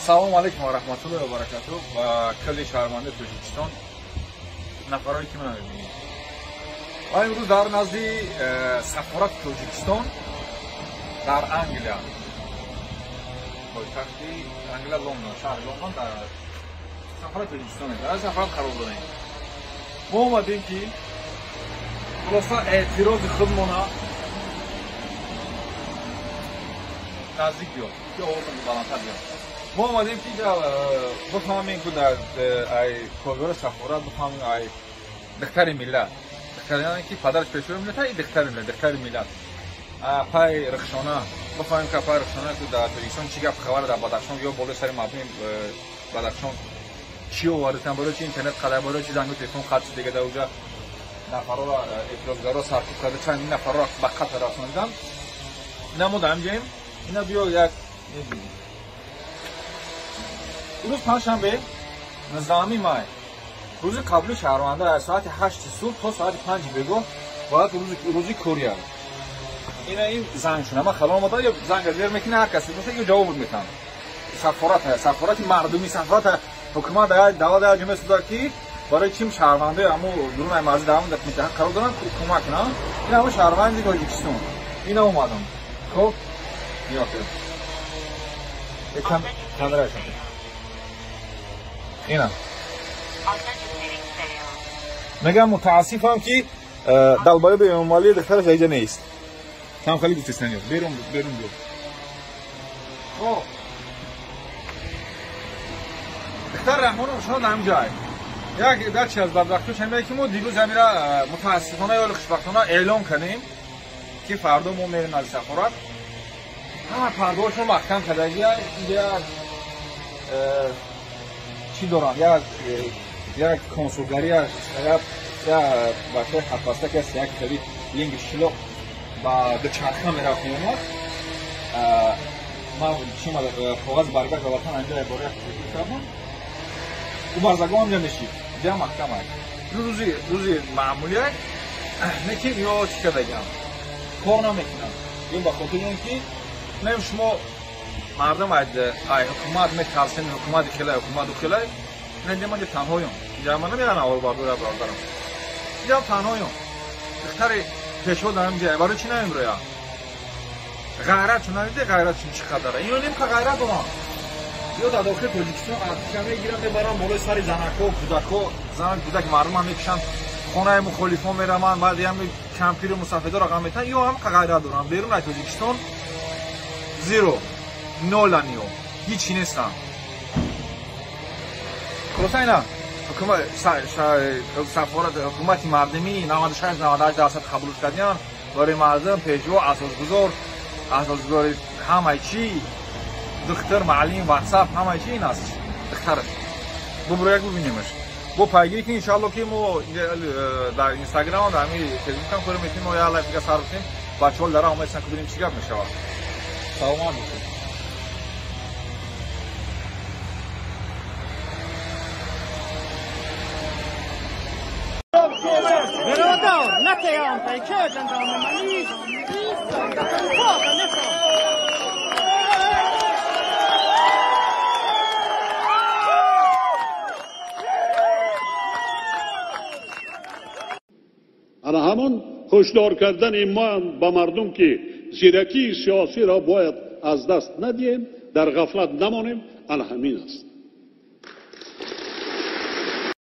Ассалому алайкум ва раҳматуллоҳи ва баракатуҳ ва кулли шаҳрванди Тоҷикистон, нафарое ки мана мебинед. Ва имрӯз дар назди сафорати Тоҷикистон дар Англия, пойтахти Англия Лондон, шаҳри Лондон, дар сафорати Тоҷикистон, дар сафорат қарор дорем. Мо омадем ки хулоса эътирози худмона наздик биёд, ки овозам баландтар биёд. Мо омадем ки бифаҳмем, ки дар ай коргори сафорат бифаҳмем, ай духтари миллат, духтари ки падараш пешвои миллат, ай духтари миллат, духтари миллат пай Рахшона, бифаҳмем ки пай Рахшона ки дар Тоҷикистон чӣ гап хабар, дар Бадахшон ё болои сари мардуми Бадахшон чӣ овардатан, барои чи интернет қадар, барои чи зангу телефон қатъ шуд, дига дар уҷа нафарро эътирозгарро саркӯб карда, чанд нафарро ба қатл расонидан. Ина мо дар ҳамҷоем, ина биё як мебинем. Рӯз панҷшанбе, 19 май, рӯзи қабули шаҳрванда аз соати 8 субҳ то соати 5 бегоҳ бояд рӯзи кория. Ина ин занг шуна, ман халон омада, ё занг зер мекунӣ, ҳар касе боша, ё ҷавоб метам. Сафорат, сафорати мардумӣ, сафорат ҳукумат давлат дар ҷумҳурии суда ки барои чим шаҳрвандаи ҳамун дурунаи марзи дар ҳамун минтақа қарор доранд, кӯмак кунанд. Ин ҳамун шаҳрванди Тоҷикистон. Ина омадам. Хоб, нигоҳ кунед. Камераашон. Ина. Мегам мутаассифам ки Далбаёби Эмомалӣ духтараш дар инҷа нест. Там хеле гуфтест, берун берун биё. Хоб. Духтар Раҳмонов шумо дар ҳамин ҷай. Як дарчи аз бадбахтиш ҳамин ки мо дирӯз ҳамира мутаассифона ё хушбахтона эълон кардем ки фардо мо мерем аз сафорат. Ҳама пардаҳошон маҳкам кардагия, инҷа як чӣ доранд, як консулгарӣ, як бачаи хатбаста ки аст, як хеле ленги шилоқ ба дучарха мерафт меомад. Ман чӣ омада коғази баргашт ба ватан анҷа бора як кардам. Ӯ барзагон ҳамҷа мешид, инҷа маҳкам аст. Рӯзи маъмулия не ки ё чӣ кардагиам, кор намекунам. Ё ба хотири он ки нем шумо мардум ай ҳукумат метарсен, ҳукумати хелай, ҳукумату хелай. Не, ман танҳоём. Инҷа ман намерам аввал бардора бародарам. Инҷа танҳоём. Духтари пешво дар ҳамин ҷай, барои чӣ намемроя? Ғайрат чун намеде, ғайрат чун чӣ қадара? Ино нимка ғайрат доранд. Ё дар дохили Тоҷикистон артиша мегиранд, мебаранд болои сари занако, кӯдако, зан кӯдак мардумам мекушанд, хонаи мухолифон мераванд, баъд ҳами кампиру мусафедоро ғам метаҳанд. Ё ҳам ғайрат доранд. Берун аз Тоҷикистон зеро нолан, ё ҳичи нестанд. Хулоса ина сафорат ҳукумати мардумӣ 96-98% қабулш кардиян барои мардум, пешво, асосгузор, асосгузори ҳамаи чӣ, духтар, маълим, ватсап, ҳамаи чӣ ин аст духтараш. Бубуро як бубинемаш. Бо пайгирӣ ки иншоалло ки мо дар Инстаграм, дар ҳамин Фейсбукам кор метавонем, мо як лайв дига сар бикунем, бачаҳо дар омадасан ки бинем чӣ гап мешавад. Саломат бошед. Ана ҳамон ҳушдор кардани мо ба мардум ки зиракии сиёсиро бояд аз даст надиҳем, дар ғафлат намонем, ана ҳамин аст.